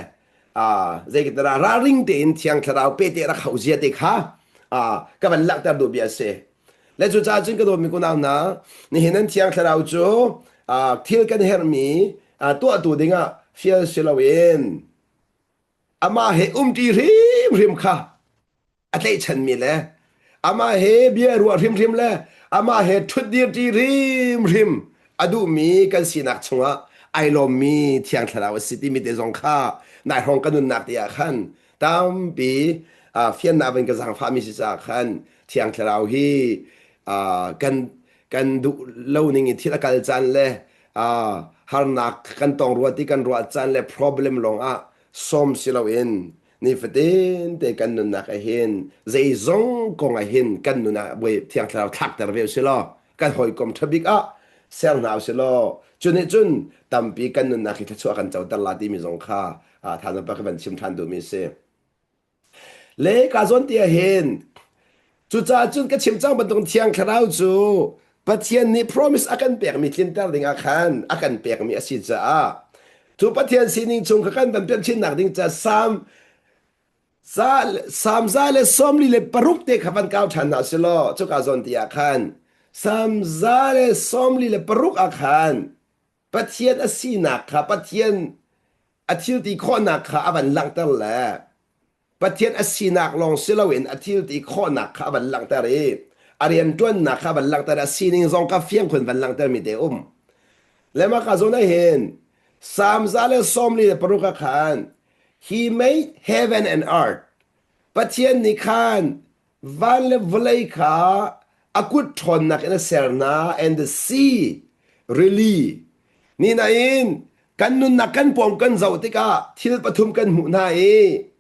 zeikatala ralring tein Thiang Thlarau pete rak hauh zia te kha ka van langhter duh bia a si. Le cucaah cun ka dawtmi kunau hna, nihin an Thiang Thlarau cu thil kan herhmi tuahtu dingah fial si loin amah he umṭi hrimhrim kha a tlaihchanmi le amah he bia ruah hrimhrim le amah he ṭhutdirṭi hrimhrim a duhmi kan sinak chungah ai lawmmi Thiang Thlarau a si timi te zong kha nai hrawng kan nunnak te ah khan tampi fiannak van ka zaangfahmi si caah khan Thiang Thlarau hi kan kan duh lo ning in thil a kal caan le harnak kan tong rua ti kan ruah caan le problem lawng ah sawm si loin nifatin te kan nunnak ah hin zeizong kong ah hin kan nun ah Bawi Thiang Thlarau thlakter ve usih law kan hawikom ṭha bik ah ser hna usih law cu nih cun tampi kan nunnak hi thluachuah kan coter la timi zong kha thazaang pa ka van chim ṭhan duhmi a si. Le ka zawn ti ah hin cucaah cun ka chim cang bantuk Thiang Thlarau cu Pathian nih promise a kan pekmi tlinter ding ah khan a kan pekmi a si caah cu Pathian sining chung kha kan van pemh chinnak ding ca Salm Salm 146 te kha van kau ṭhan hna si law cuka zawn ti ah khan Salm 146 ah khan Pathian a sinak kha Pathian a thil ti khawhnak kha a van langhter le Pathian a sinak lawng si loin a thil ti khawhnak kha a van langhter i a rianṭuannak kha a van langhter i a sining zong kha fiang khun van langhtermi te um. Le mah ka zawn ah hin Salm 146 ah khan He made heaven and earth. Pathian nih khan van le vawlei kha a kut ṭhawnnak in a ser hna and the sea rili ni nain Kan nunnak kan pawng kan zoh tikah thil pathum kan hmuh hna i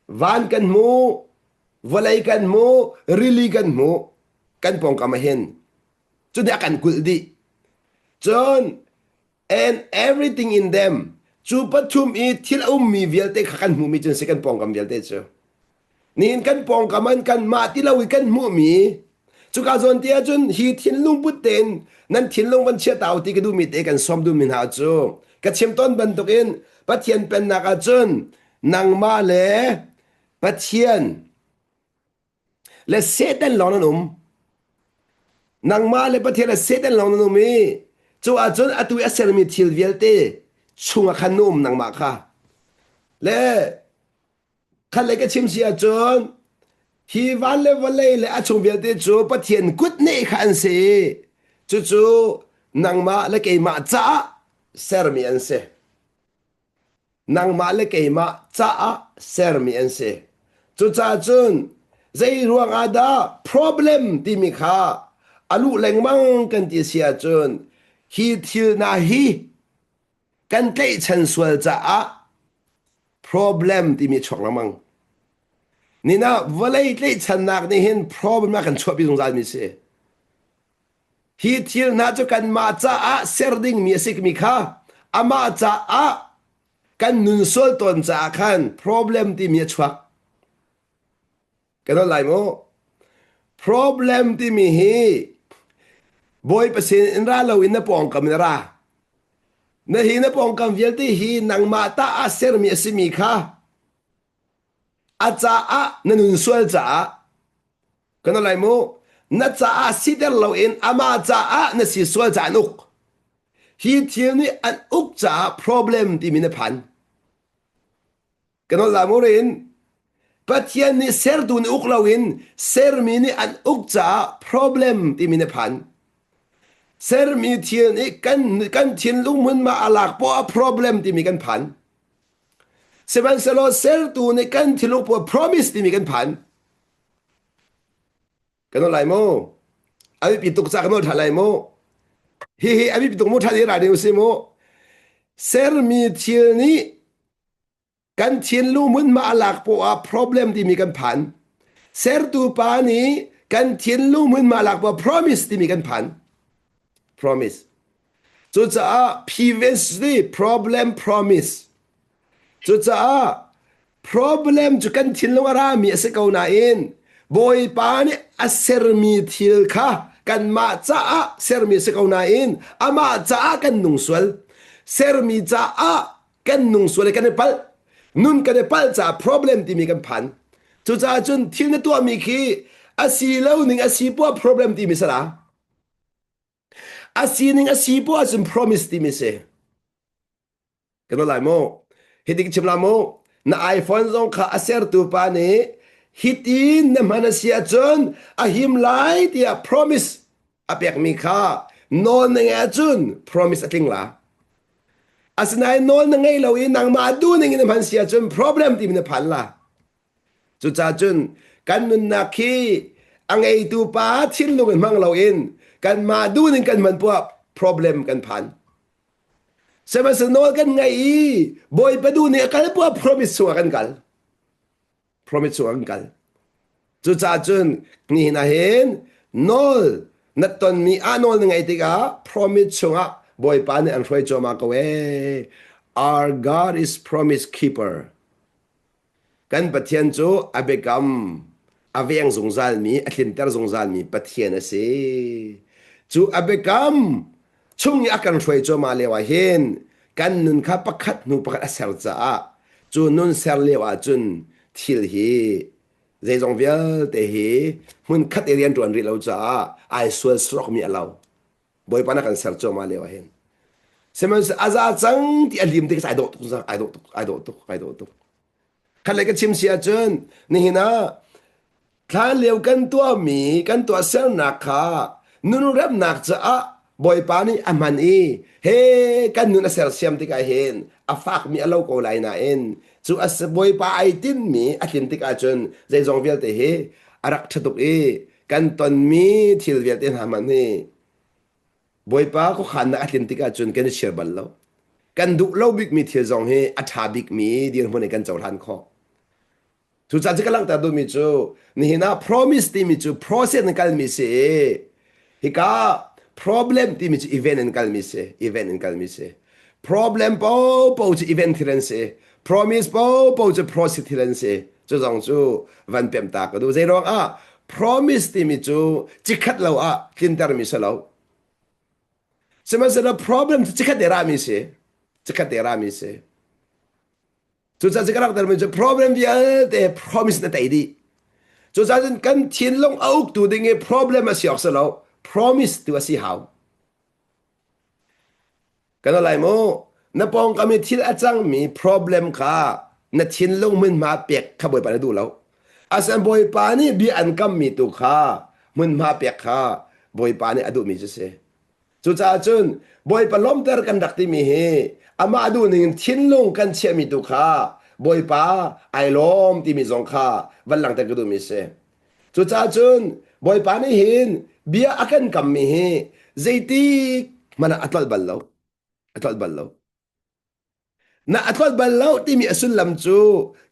van kan hmu, vawlei kan hmu, rili kan hmu, kan pawngkam ah hin. Cu nih a kan kulh dih. Cun and everything in them. Cu pathum i thil a ummi vialte kha kan hmuhmi cu an si kan pawngkam vialte cu. Nihin kan pawngkam an kanmah ti lo i kan hmuhmi cuka zawn te ahcun hi thinlung put tein nan thinlung van chia ta u ti ka duhmi te kan sawm duhmi hna cu ka chim tawn bantukin Pathian pennak ahcun nangmah le Pathian le Satan lawng nan um. Nangmah le Pathian le Satan lawng nan um i cu ahcun atu i a sermi thil vialte chungah khan na um nangmah kha. Le Khatlei ka chim si ahcun hi van le vawlei le a chung vialte cu Pathian kut nih kha an si i cucu nangmah le keimah caah sermi an si. Nangmah le keimah caah sermi an si. Cucaah cun zei ruangah dah problem timi kha a luh lengmang kan ti si ahcun hi thil hna hi kan tlaihchan sual caah problem timi a chuak lengmang. Nina vawlei tlaihchannak nih hin problem a kan chuahpi zungzal mi si. Hi thil hna cu kanmah caah ser dingmi a si mi kha amah caah kan nun sual tawn caah khan problem timi a chuak. Kan holh lai mu. Problem timi hi Bawipa sin in ra loin na pawngkam in a ra. Na hi na pawngkam vialte hi nangmah ta ah sermi a simi kha a caah na nun sual caah kan holh lai mu. Na caah siter loin amah caah na si sual caah an uk. Hi thil nih an uk caah problem timi na phan. Kan holh lai in Pathian nih sertu nih uk loin sermi nih an uk caah problem timi na phan. Sermi thil nih kan, kan thinlung hmunhma a lak poah problem timi kan phan. Sihmanhsehlaw sertu nih kan thinlung poah promise timi kan phan. Kan holh lai mu. A biapi tuk ca kan holh ṭhan lai mu. Hihi a biapi tuk mu ṭhan i ra ding usih mu. Sermi thil nih Kan thinlung hmunhma a lak poah ah problem timi kan phan. Sertu pa nih kan thinlung hmunhma a lak poah promise timi kan phan. Promise. Cucaah previously problem promise. Cucaah problem cu kan thinlung a rami a si ko nain Bawipa nih a sermi thil kha kanmah caah sermi a si ko nain amah caah kan nung sual. Sermi caah kan nung sual i kan i palh nun kan i palh caah problem timi kan phan cucaah cun thil na tuahmi khi a si lo ning a si poah problem timi sala a sining a si poah cun promise timi si kan lai mu hitik chim la mu na iPhone zong kha a sertu pa nih hitin na hman a si ahcun a him lai tiah promise a pekmi kha nawl na ngeih ahcun promise a tling la Asinain nawl na ngei lo i nangmah duh ning in na hman si ahcun problem timi na phan la. Cucaah cun kan nunnak hi a ngeitu pa thinlung in hmang loin kanmah duh ning kan hman poah problem kan phan. Sihmanhsehlaw nawl kan ngeih i Bawipa duh ning a kal poah promise chungah kan kal. Promise chung an kal. Cucaah cun nihin ah hin nawl na tonmi ah nawl na ngeih tikah promise chungah Bawipa nih an hruai cuahmah ko ee. Our God is promise keeper. Kan Pathian cu a biakam a veng zungzalmi, a tlinter zungzalmi Pathian a si. Cu a biakam chung i a kan hruai cuahmah lio ah hin kan nun kha pakhat hnu pakhat a ser caah cu nun ser lio ah cun thil hi zeizong vialte hi hmun khat i rian ṭuan rih lo caah ai sual suakmi a lo bawipa na kan ser cuahmah lio ah hin sihmanhsehlaw a za cang ti a lim tik ai dawh tuk ai dawh tuk ai dawh tuk ai dawh tuk khat lei ka chim si ahcun nihin ah Thlan lio kan tuahmi kan tuahsernak kha nunremnak caah Bawipa nih a hman i he kan nun a sersiam tikah hin a fakmi a lo ko lai nain cu a Bawipa ai tinhmi a tlin tikah cun zeizong vialte hi a rak ṭha tuk i kan tonmi thil vialte hna hmanh hi Bawipa khuakhannak a tlin tikah cun kan i chir bal lo. Kan duh lo bikmi thil zong hi a ṭha bikmi dirhmun in kan cohlan khawh. Cucaah cu ka langhter duhmi cu nihin ah promise timi cu process in kalmi si i hika problem timi cu event in kalmi si event in kalmi si. Problem popo cu event thil an si. Promise popo cu process thil an si. Cu zong cu van pem ta ka duh. Zei ruang ah promise timi cu cikhat lo ah tlintermi si lo. Sihmanhsehlaw problem cu cikhat te rami si. Cikhat te rami si. Cucaah cu ka rak termi cu problem vialte promise na tei dih. Cucaah cun kan thinlung a uktu ding i problem a si awk si lo. Promise tu a si hau. Kan lai mu. Na pawngkam i thil a cangmi problem kha na thinlung hmunhma pek kha Bawipa na duh lo. Asinain Bawipa nih bia an kammi tu kha hmunhma pek kha Bawipa nih a duhmi cu si. Cucaah cun Bawipa lawmhter kan rak timi hi amah duhning in thinlung kan chiahmi tu kha Bawipa ai lawm timi zong kha van langhter ka duhmi si. Cucaah cun Bawipa nih hin bia a kan kammi hi zeitik hmanh ah a tlolh bal lo. A tlolh bal lo. Na a tlolh bal lo timi a sullam cu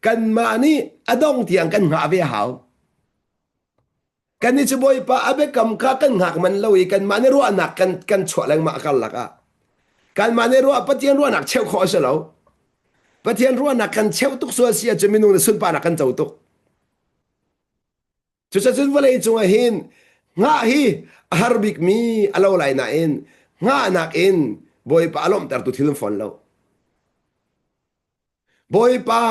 kanmah nih a dong tiang kan hngah ve a hau. Kannih cu Bawipa a biakam kha kan hngak man lo i kanmah nih ruahnak kan, kan chuah lengmang a karlak ah. Kanmah nih ruah Pathian ruahnak cheuh khawh a si lo. Pathian ruahnak kan cheuh tuk sual si ahcun minung nih sunparnak kan co tuk. Cucacun vawlei cungah hin hngah hi a har bikmi a lo lai nain hngahnak in Bawipa a lawmhtertu thil an fawn lo. Bawipa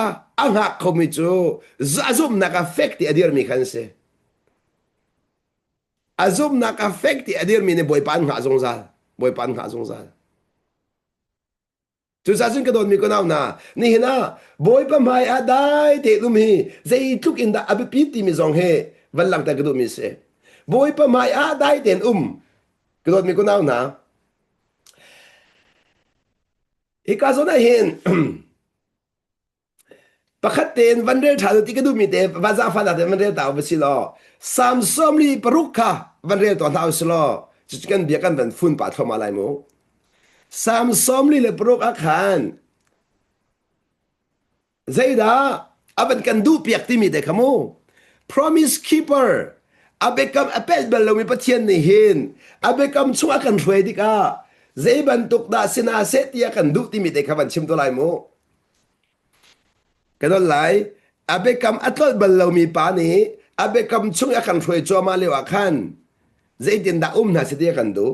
a hngak khomi cu a zumhnak ah fek ti a dirmi kha an si. A zumhnak ah fek ti a dirmi nih Bawipa an hngah zungzal. Bawipa an hngah zungzal. Cucaah cun ka dawtmi ka nau hna, nihin ah Bawipa hmai ah dai tein um hi zeitluk in dah a biapit timi zong hi van langhter ka duhmi a si. Bawipa hmai ah dai tein um ka dawtmi ka nau hna. Hika zawn ah hin Pakhat tein van rel ṭhan u ti ka duhmi te van zaangfahnak tein van rel ta u va si law Salm 46 kha van rel tuah hna u si law cucu kan bia kan van fun pah thluahmah lai mu. Salm 46 ah khan zeidah a van kan duhpiak timi te kha mu. Promise keeper a biakam a pelh bal lomi Pathian nih hin a biakam chung a kan hruai tikah zei bantuk dah si hna seh ti a kan duh timi te kha van chim to lai mu. Ka don lai. A biakam a tlolh bal lomi pa nih a biakam chung i a kan hruai cuahmah lio ah khan zeitindah um hna seh ti a kan duh.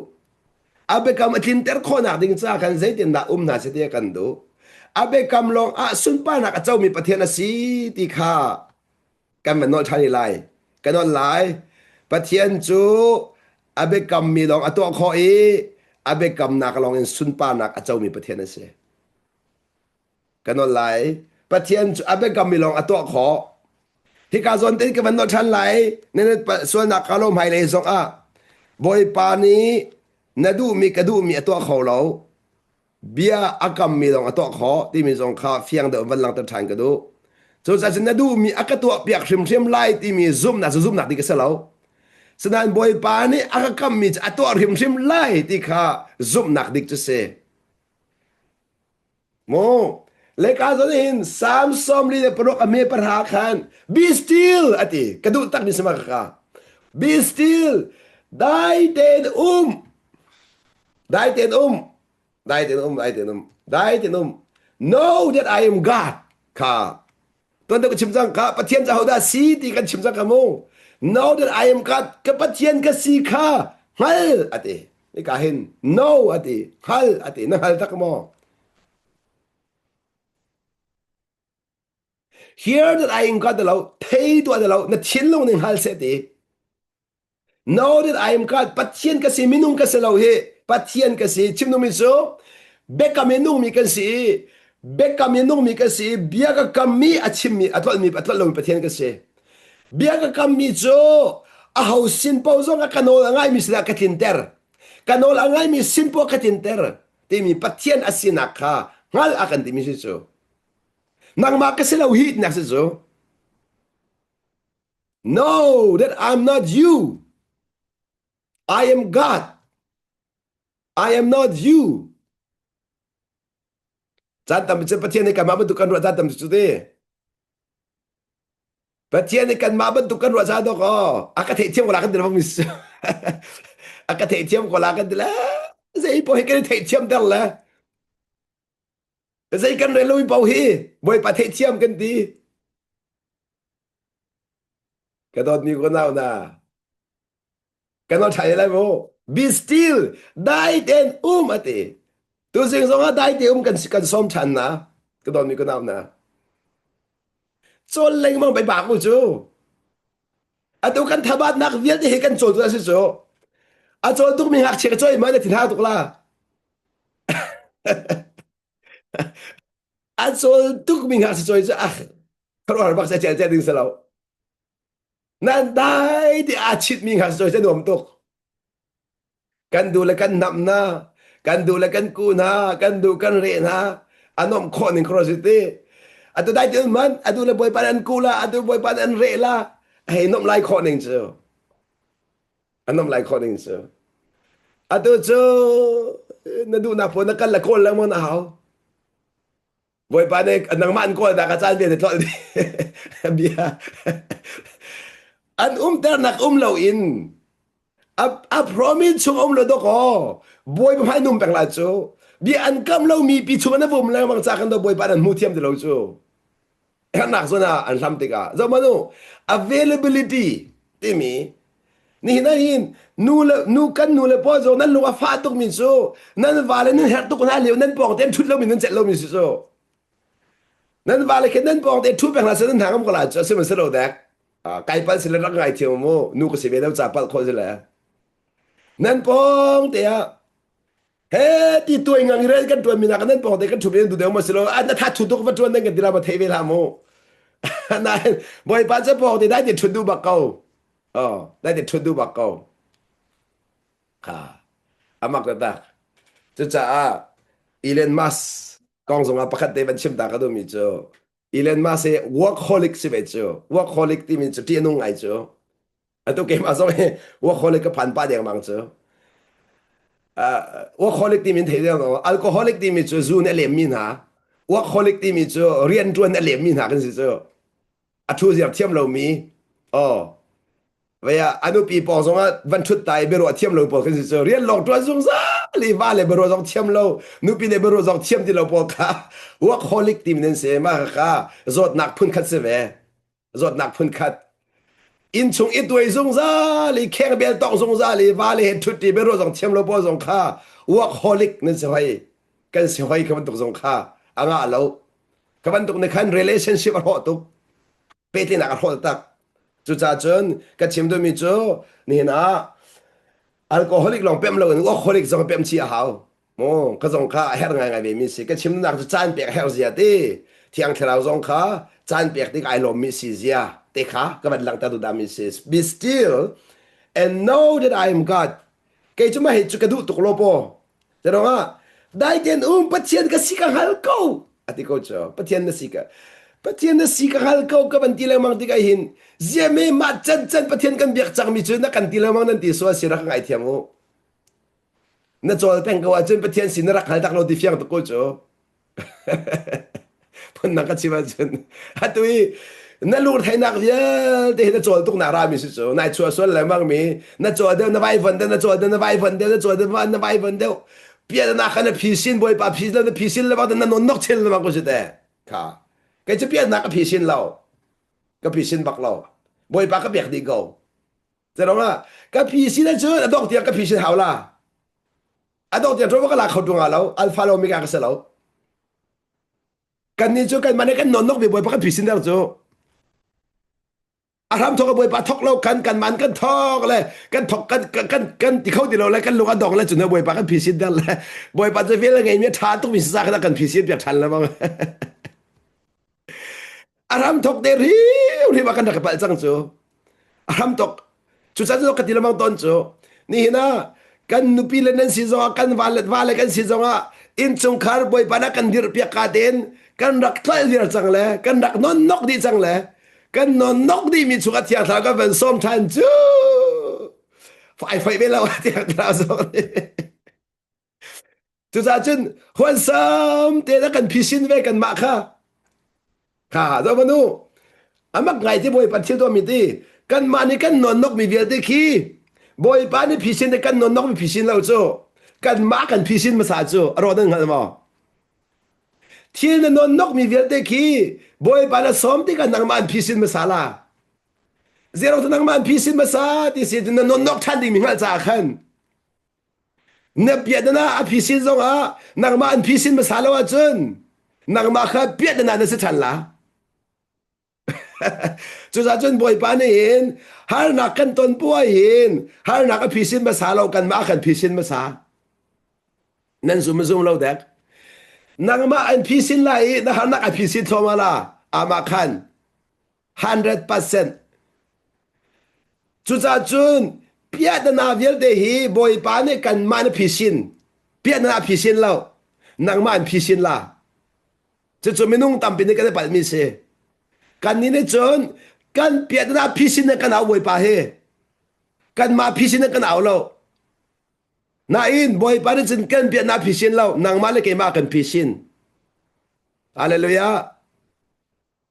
A biakam a tlinter khawhnak ding caah khan zeitindah um hna seh ti a kan duh. A biakam lawng ah sunparnak a comi Pathian a si ti kha kan van nawl ṭhan i lai. Ka nawl lai. Pathian cu a biakammi lawng a tuah khawh i a biakamnak lawng in sunparnak a comi Pathian a si. Ka nawl lai. Pathian cu a biakammi lawng a tuah khawh. Hika zawn tein ka van nawl ṭhan lai. Na sualnak ka lo hmailei zong ah Bawipa nih na duhmi ka duhmi a tuah kho lo. Bia a kammi lawng a tuah khawh timi zong kha fiang deuh van langhter ṭhan ka duh. Cucaah cun na duhmi a ka tuahpiak hrimhrim lai timi zumhnak cu zumhnak dik a si lo. Sinain Bawipa nih a ka kammi cu a tuah hrimhrim lai ti kha zumhnak dik cu si. Mu leka zawn hin Psalm 46 a me pahra khan be still ati ka duh tak mi sama ka be still dai tein um dai tein um dai tein um dai tein um dai tein um know that I am God kha tuan ka chim cang ka Pathian ca hodah si ti kan chim cang ka mu know that I am God ka Pathian ka si kha hngal ati Hika hin no a ti, hngal a ti, na hngal tak maw? Hear that I am God lo, thei tuah lo, na thinlung ning hngal seh ti. Know that I am God, Pathian ka si, minung ka si lo hi, Pathian ka si. Chim numi cu, biakam in nungmi kan si i, biakam in nungmi kan si i, bia ka kammi a chimmi, a tlolhmi, a tlolh lomi Pathian ka si. Bia ka kammi cu aho sin paoh zong ah ka nawl a ngaimi sinah ka tlinter. Ka nawl a ngaimi sin paoh ka tlinter timi Pathian a sinak kha hngal a kan timi si cu. Nangmah ka si lo hi tinak si cu. No, that I'm not you. I am God. I am not you. Caan tam cu Pathian nih kanmah bantuk kan ruah caan tam cu ti. Pathian nih kanmah bantuk kan ruah ca dawk aw a ka theihthiam ko la kan ti lo mis a ka theihthiam ko la kan ti le zei poh hi kan i theihthiam ter le. Zei kan rel lomi paoh hi Bawipa theihthiam kan ti. Ka dawtmi ko nau na. Kan nawl ṭha lai mu. Be still, dai tein um a ti. Tuzing zongah dai te um kan kan sawm ṭhan na. Ka dawtmi ko nau na. Cawl lengmang bai bak mu cu. Atu kan thabatnak vialte hi kan cawl tu a si cu. A cawl tukmi ngakchia ka cawi ma na thin hau tuk la. A cawl tukmi ngakchia cawi cu ah khuaruahhar bak sa cel ding si lo. Nan dai ti aa chitmi ngakchia cawi cu nuam tuk. Kan duh le kan hnamh hna, kan duh le kan ku hna, kan duh kan reh hna, a nuamh khawh ning khuaruah si ti. Atu dai ti man, atu le bawipa an ku la, atu bawipa an reh la, hei nuamh lai khawh ning cu. A nuamh lai khawh ning cu. Atu cu na duhnak pawl na kal le kawl lengmang na hau. Bawipa nih nangmah an kawl dah ka caan vialte tlolh dih. Bia. An umternak um loin a a promise chung um lo dawkaw Bawipa hmai num peng lai cu. Bia an kam lomi pi chung an vum lengmang ca kan do Bawipa an hmu thiam ti lo cu. Hernak zawn ah an hlam tikah zohmanh u availability timi nihin ah hin nu le nu kan nu le pawl zong nan lung a fah tukmi cu nan vale nan herh tuk hna lio nan pawng te ṭhut lomi nan celh lomi si cu nan vale khin nan pawng te ṭhu peng hna seh nan hna ngam ko lai cu a si man si lo dek kai pal si le rak ngai thiam mu nu ka si ve lo ca palh khawh si le nan pawng te ah He ti tuai ngang rel kan tuan mi nak nan pawng te kan thup in du deu ma silo an na tha thu tuk va tuan nan kan tira ma thei ve la mu na bawipa cha pawng te dai te thut du bak ko oh dai te thut du bak ko kha amak ta tak cucaah Elon Musk kong zong ah pakhat te van chim ta ka duh mi cu Elon Musk hi workaholic si ve cu workaholic timi cu ṭih a nung ngai cu Atu keimah zong hi workaholic ka phan pah dengmang cu. Uh, workaholic timi thei deng no. Alcoholic timi cu zu nih a lemmi hna. Workaholic timi cu rianṭuan a lemmi hna kan si cu. A thu ziar thiam lomi. Oh. Vaya anupi pawng zong ah van ṭhut ta i biaruah thiam lo pawl kan si cu. Rian lawng ṭuan zungzal i va le biaruah zong thiam lo, nupi le biaruah zong thiam ti lo pawl kha workaholic timi nan si. Mah kha zawtnak phunkhat si ve. Zawtnak phunkhat innchung i tuai zungzal i khengbel tong zungzal i vale he ṭhut i biaruah zong thiam lo pawl zong kha workaholic nan si hoi kan si hoi kha bantuk zong kha a ngah lo kha bantuk nih khan relationship a hrawh tuk pehtlaihnak a hrawh tak cucaah cun ka chim duhmi cu nihin ah alcoholic lawng pemh loin workaholic zong pemh chih a hau Maw ka zong kha a herh ngaingai ve mi si. Ka chimnak cu caan pek a herh zia ti. Thiang Thlarau zong kha caan pek tik ai lawmmi si zia te kha ka van langhter duh dah mi si. Be still and know that I am God. Kei cu mah hi cu ka duh tuk lo paw. Zarong ah dai ten um Pathian ka si ka hngal ko ati ko cu Pathian na si ka Pathian na si ka hngal ko ka van ti lengmang tikah hin ziame mah can can Pathian kan biak cangmi cu na kan ti lengmang nan ti sual si rak ngai thiam u. Na cawl peng ko ahcun Pathian sin na rak hal tak lo ti fiang tuk ko cu. Phundang ka chim ahcun atu i na lungretheihnak vialte hi na cawl tuk nak rami si cu. Nai chuah sual lengmang mi na cawl deuh na vaivon deuh na cawl deuh na vaivon deuh na cawl deuh na vaivon deuh pian na kha na phisin bawipa phi lo na phisin le bang na non nok chil lengmang ko si te kha kei cu piannak ka phisin lo ka phisin bak lo bawipa ka pek dih ko Zarong ah ka phi sin ahcun a dongh tiang ka phi sin hau la. A dongh tiang ṭuan ka la kho ṭung lo. Alpha lo omega ka si lo. Kan nih cu kan mah nih kan non nok mi bawipa kan phi sin der cu. A hram thok a bawipa thok lo kan kan man kan thok le kan thok kan kan kan ti kho ti lo le kan lung a dong le cun bawipa kan phi sin der le bawipa cu vel ngei mi ṭha tuk mi sa kha kan phi sin piak ṭhan le bang. A ram thok te riu riu ah kan rak i palh cang cu. A hram tok. Cucaah cu ka ti lengmang tawn cu. Nihin ah kan nupi le nan si zongah kan va le va le kan si zongah innchungkhar bawipa na kan dirhpiak ka tein kan rak tlolh viar cang le kan rak nonnok dih cang le kan nonnok dih mi chungah thiang thlarau kan van sawm ṭhan cu ai foih ve lo thiang thlarau zong nih Cucaah cun huansam te na kan phisin ve kanmah kha. Kha zoh hmanh u. Amak ngai ti Bawipa thil tuahmi ti kanmah nih kan nawnnok mi vialte khi Bawipa nih phisin le kan nawnnok mi phisin lo cu kanmah kan phisin hmasa cu a rawh nan hngal maw? Thil na non nokmi vialte khi Bawipa na sawm tikah nangmah an phisin hmasa la. Zero cu nangmah an phisin hmasa ti si na non nok ṭhan dingmi hngalh caah khan na piahtana a phisin zongah nangmah an phisin hmasa lo ahcun nangmah kha piahtana na si ṭhan la. Cucaah cun Bawipa nih hin harnak kan ton puai hin harnak a phisin hmasa lo kanmah a kan phisin hmasa. Nan zum zum lo dek. Nangmah an phisin lai i na harnak a phisin thluahmah la amah khan 100%. Cucaah cun piahtana vialte hi Bawipa nih kanmah na phisin. Piahtana a phisin lo. Nangmah an phisin la. Cucu minung tampi nih kan i palhmi si. Kannih nih cun kan piahtana phisin in kan au Bawipa hi. Kanmah phisin in kan au lo. Nain Bawipa nih cun kan piahtana phisin lo, nangmah le keimah kan phisin. Hallelujah.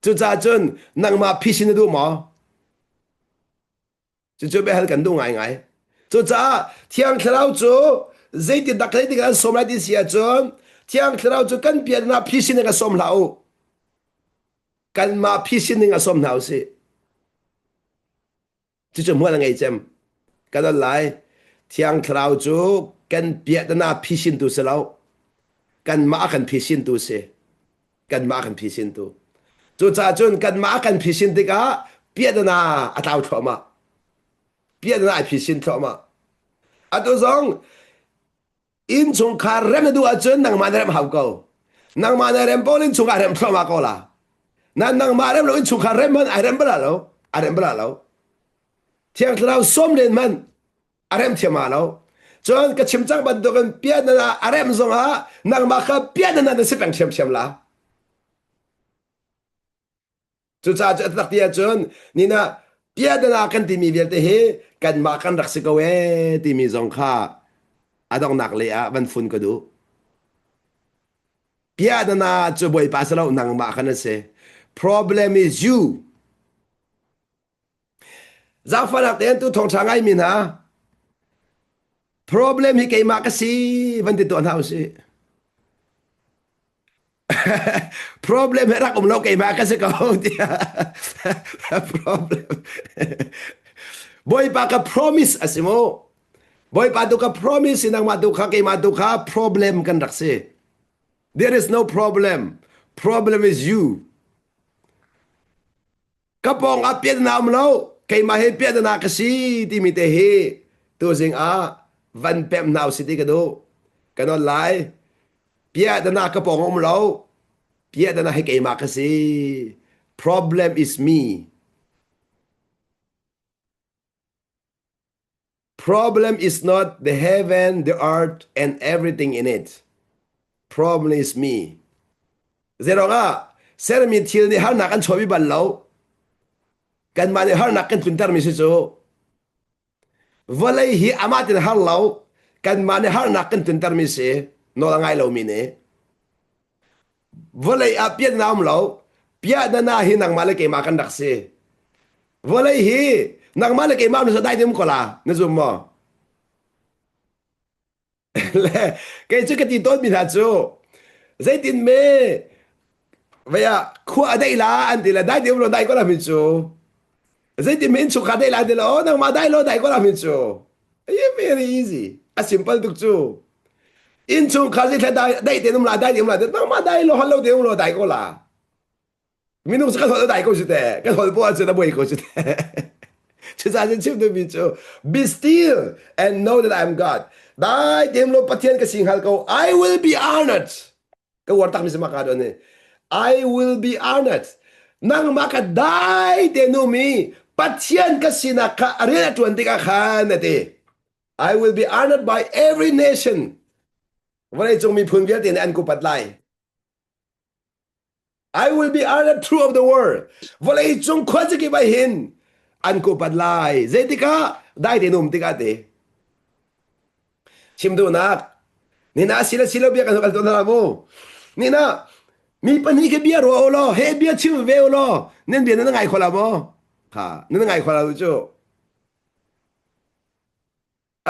Cucaah cun nangmah phisin na duh maw? Cucu biahal kan duh ngaingai. Cucaah Thiang Thlarau cu zeitindah zeitik an sawm lai ti si ahcun Thiang Thlarau cu kan piannak phisin in ka sawm hlah u. Kanmah phisin ning a sawm hna usih. Cucu hmual a ngei cem. Kan on lai. Thiang Thlarau cu kan piahtana phisintu si lo. Kanmah a kan phisintu si. Kanmah kan phisintu. Cucaah cun kanmah kan phisin tikah piahtana a tlau thluahmah. Piahtana ai phisin thluahmah. Atu zong innchungkhar rem na duh ahcun nangmah na rem hau ko. Nangmah na rem pawl innchungkhar rem thluahmah ko la. Na nangmah rem lo innchungkhar rem man ai rem bala lo. Ai rem bala lo. Thiang Thlarau sawm len man a rem thiam ma lo. Cun ka chim cang bantukin piahtana a rem zongah nangmah kha piahtana na si peng ṭhiamṭhiam la. Cucaah cu a tak ti ahcun nina piahtana kan timi vialte hi kanmah kan rak si ko ee timi zong kha a donghnak lei ah van fun ka duh. Piahtana cu Bawipa si lo nangmah khan a si. Problem is you. Zaangfahnak tein tu thawngṭha ngaimi hna problem hi keimah ka si van ti tuah hna usih. Problem hi rak um lo keimah ka si ko tiah problem. Bawipa ka promise a si mu. Bawipa tu ka promise i nangmah tu kha keimah tu kha problem kan rak si. There is no problem. Problem is you. Ka pawng ah piahtana um lo, keimah hi piahtana ka si timi te hi tuzing ah van pemh hna usih ti ka duh. Ka nawl lai. Piahtana ka pawng um lo, piahtana hi keimah ka si. Problem is me. Problem is not the heaven, the earth, and everything in it. Problem is me. Zeirong ah sermi thil nih harnak an chuahpi bal lo. Kanmah nih harnak kan tluntermi si cu. Vawlei hi amah tin har lo. Kanmah nih harnak kan tluntermi si. Nawl a ngai lomi nih. Vawlei ah pian na um lo. Piah na hi nangmah le keimah kan rak si. Vawlei hi nangmah le keimah na dai dim ko la na zum maw? Le kei cu ka ti tawn mi hna cu zeitin me vei ah khua a dei la an ti le dai dim lo dai ko la mi cu zeitin me innchungkhar dei la an ti le oh nangmah dai lo dai ko la mi cu very easy a simple tuk cu innchungkhar si thla dai dai te um la dai te um la nangmah dai lo hol lo te um lo dai ko la minung cu kan holh dai ko si te kan holh po ahcun a buai ko si te cucaah cun chim duhmi cu be still and know that I am God dai tein lo Pathian ka si hngal ko I will be honored ka uar tak mi si maka don ni I will be honored nangmah ka dai te nu mi Pathian ka sinak kha a rian a tuan tikah khan a ti I will be honored by every nation vawleicung miphun vialte nih an kupat lai I will be honored throughout the world. Vawlei cung khuazakip ah hin an kupat lai. Zeitikah dai tein um tikah te. Chim duhnak. Nina sila silo bia kan kal tawn hna mu. Nina mi pahnih ke bia ruah u law he bia chim ve u law nan bia nan ngai kho la maw? Kha nan ngai kho la cu.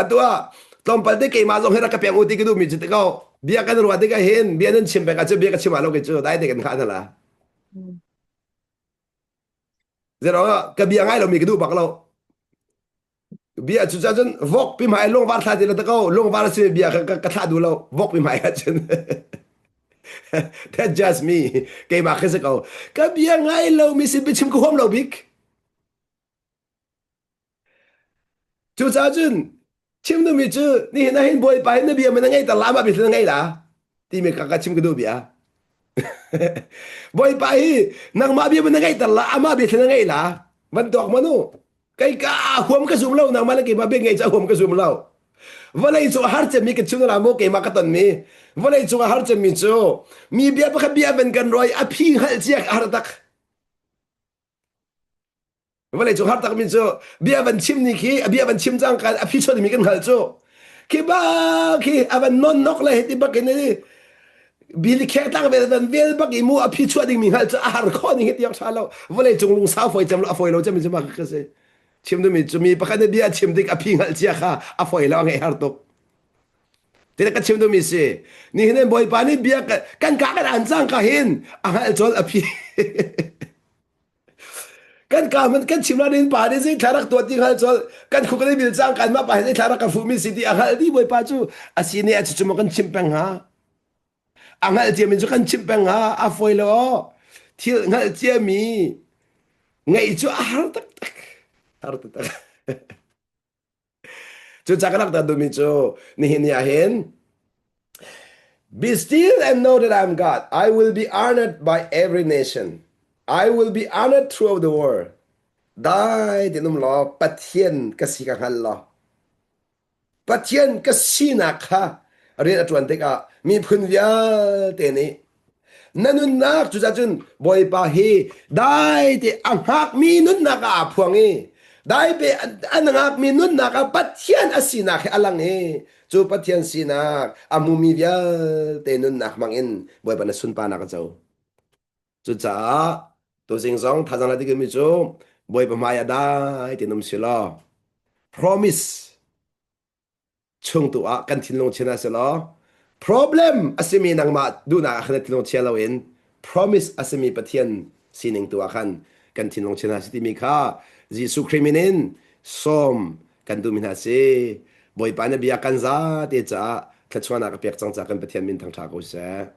Atu ah tlawmpal te keimah zong hi rak ka pek u ti ka duhmi cu ti ko. Bia kan ruah tikah hin bia nan chim peng ahcun bia ka chim ah lo kei cu dai te kan hngah hna la. Zero ka bia ngai lomi ka duh bak lo. Bia cu cun vok pi hmai lungvar thla ti la ta ko lungvar a simi bia ka ka thlah duh lo vok pi hmai ahcun That's just me. Keimah khi si ko. Ka bia ngai lomi sin biachim ka huam lo bik. Cucaah cun chim duhmi cu nihin ah hin Bawipa hi na bia na ngei ter la mah bia na ngei la timi ka ka chim ka duh bia. Bawipa hi nangmah bia na ngei ter la amah bia na ngei la van tuak manu kei ka huam ka zum lo nangmah le keimah bia ngei cu huam ka zum lo vawlei cung har cemmi ka chim la mu keimah ka ton mi vawlei cung har cemmi cu mi bia pakhat bia van kan roi a phi hngalh cia har tak Vawlei cung har takmi cu bia van chim ni khi a bia van chim cang kan a phi chuan mi kan hngalh cu khi ba khi a van non nok le hiti bak in bili khek tlang vel van vel bak i mu a phi chuah ding mi hngalh cu a har kho ning hi tiang tha lo vawlei cung lung sau foi cem lo a foi lo cem mi cu ma ka si chim du mi cu mi pakhat nih bia chim dik a phi hngalh cia kha a foi lo a ngei har tuk Ti ka chim duhmi si. Nihin in Bawipa nih bia kan ka kan an cang ka hin a hngalh col a phi Kan ka hmanh kan chim nain pa nih zei thla rak tuah ti hngal col kan khuk kan i bil cang kan mah pa hi zei thla rak ka fuhmi si ti a hngalh dih Bawipa cu a si ne a cu maw kan chimh peng hnga a hngalh ciami cu kan chimh peng hnga a fawi lo thil hngalh ciami ngeih cu a har taktak har taktak Cucaah ka rak dah duhmi cu nihin ni ah hin Be still and know that I am God. I will be honored by every nation. I will be honored throughout the world. Dai tin um law Pathian ka si ka hngal law. Pathian ka sinak kha rian a ṭuan tikah miphun vialte nih Na nunnak cucacun Bawipa hi dai te a hngakmi nunnak ah aa phuang i dai pe an hngakmi nunnak ah Pathian a sinak hi a lang i cu Pathian sinak a hmumi vialte nunnak hmangin Bawipa na sunparnak a co. Cucaah tuzing zong thazaang la dikmi cu Bawipa hmai ah dai tein um si law promise chung tu ah kan thinlung chia hna selaw problem a simi nangmah duhnak ah khan na thinlung chia loin promise a simi Pathian sining tu ah khan kan thinlung chia hna si timi kha Jesuh Khrih min in sawm kan duhmi hna si Bawipa na bia kan za te caah thluachuahnak a pek cang caah kan Pathian min thangṭha ko seh.